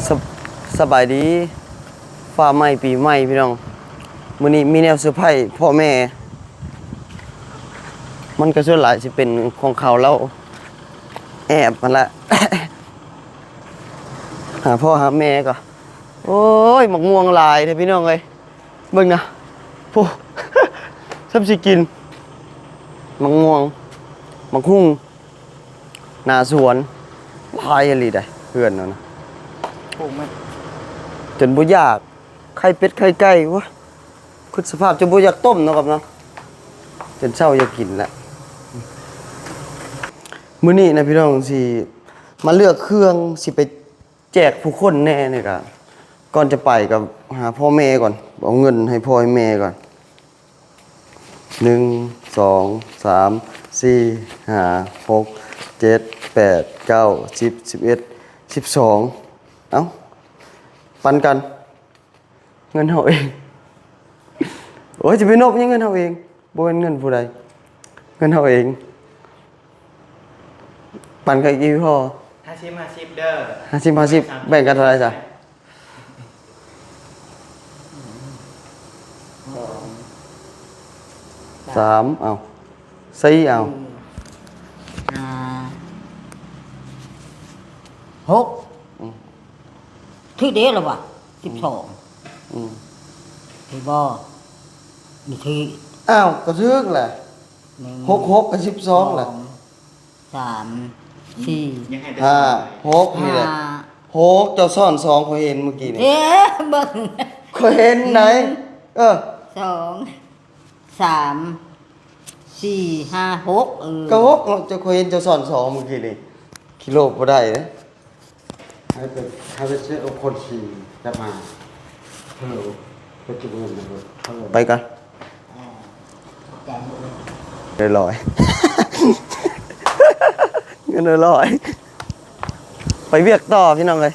ສະ ສະບາຍດີ ຟ້າໃໝ່ປີໃໝ່ພີ່ນ້ອງ. ມື້ນີ້ມີແນວເຊີໄພພໍ່ແມ່ ມັນກໍສ່ວນຫຼາຍຊິເປັນຂອງເຂົາລາວແອບຫັ້ນລະ. ຫາພໍ່ຫາແມ່ກໍ ໂອ້ຍ ໝາກມ່ວງຫຼາຍແທ້ພີ່ນ້ອງເອີຍ. ເບິ່ງນະ ໂອ້ ສ່ຳຊິກິນ ໝາກມ່ວງ ໝາກຫຸ່ງ ໜ້າສວນ ຫຼາຍອີ່ຫຼີໃດ໋ ເຮືອນນັ້ນນະ ປູກມັນ ຈົນບໍ່ຢາກ ໄຂ່ເປັດໄຂ່ໄກ່ ໂອ້ຍ ຄິດສະພາບຈົນບໍ່ຢາກຕົ້ມເນາະ ກັບເນາະ ຈົນເຊົ້າຢາກກິນແຫຼະ. ມື້ນີ້ນະພີ່ນ້ອງ ຊິມາເລືອກເຄື່ອງ ຊິໄປ ແຈກຜູ້ຄົນແດ່ນີ້ກະ ກ່ອນຈະໄປກໍຫາພໍ່ແມ່ກ່ອນ ເອົາເງິນໃຫ້ພໍ່ໃຫ້ແມ່ກ່ອນ. ໜຶ່ງ ສອງ ສາມ ສີ່ ຫ້າ ຫົກ ເຈັດ ແປດ ເກົ້າ ສິບ ສິບເອັດ ສິບສອງ ເອົ້າ ປັນກັນ. ເງິນເຮົາເອງ. ໂອ້ຍ ຈະໄປນົບຫຍັງ ເງິນເຮົາເອງ ບໍ່ແມ່ນເງິນຜູ້ໃດ ເງິນເຮົາເອງ. ປັນກັນອີກພໍ ຫ້າສິບ ຫ້າສິບເດີ ຫ້າສິບ ຫ້າສິບ ແບ່ງກັນເທົ່າໃດຊະ? ສອງ ສາມ ເອົາ ສີ່ ເອົາ ຫ້າ ຫົກ ອືມ ຖືກເດ້ລະວະ ສິບສອງ ອືມ ຖືກບໍ່? ນີ້ຖືກ ອ້າວ ກໍຖືກແຫຼະ ໜຶ່ງ ຫົກ ຫົກ ກັບ ສິບສອງ ແຫຼະ ສອງ ສາມ ສີ່ ຫ້າ ຫົກ ນີ້ແຫຼະ ຫ້າ ຫົກ ເຈົ້າຊ້ອນສອງ ຂ້ອຍເຫັນມື້ກີ້ນີ້ ເອີ ເບິ່ງ ຂ້ອຍເຫັນໃດ ໜຶ່ງ ເອີ ສອງ ສາມ ສີ່ ຫ້າ ຫົກ ເອີ ກໍຫົກເນາະ ເຈົ້າ ຂ້ອຍເຫັນເຈົ້າຊ້ອນສອງມື້ກີ້ນີ້ ຂີ້ໂລບບໍ່ໄດ້ເດ້. ໃຫ້ໄປ ໃຫ້ໄປເຊັດເອົາຄົນສີ່ກັບມາ ເອີ ໄປເກັບເງິນນະ ໄປກ່ອນ ເລີຍລອຍ ເງິນລອຍ ໄປວຽກຕໍ່ພີ່ນ້ອງເອີຍ.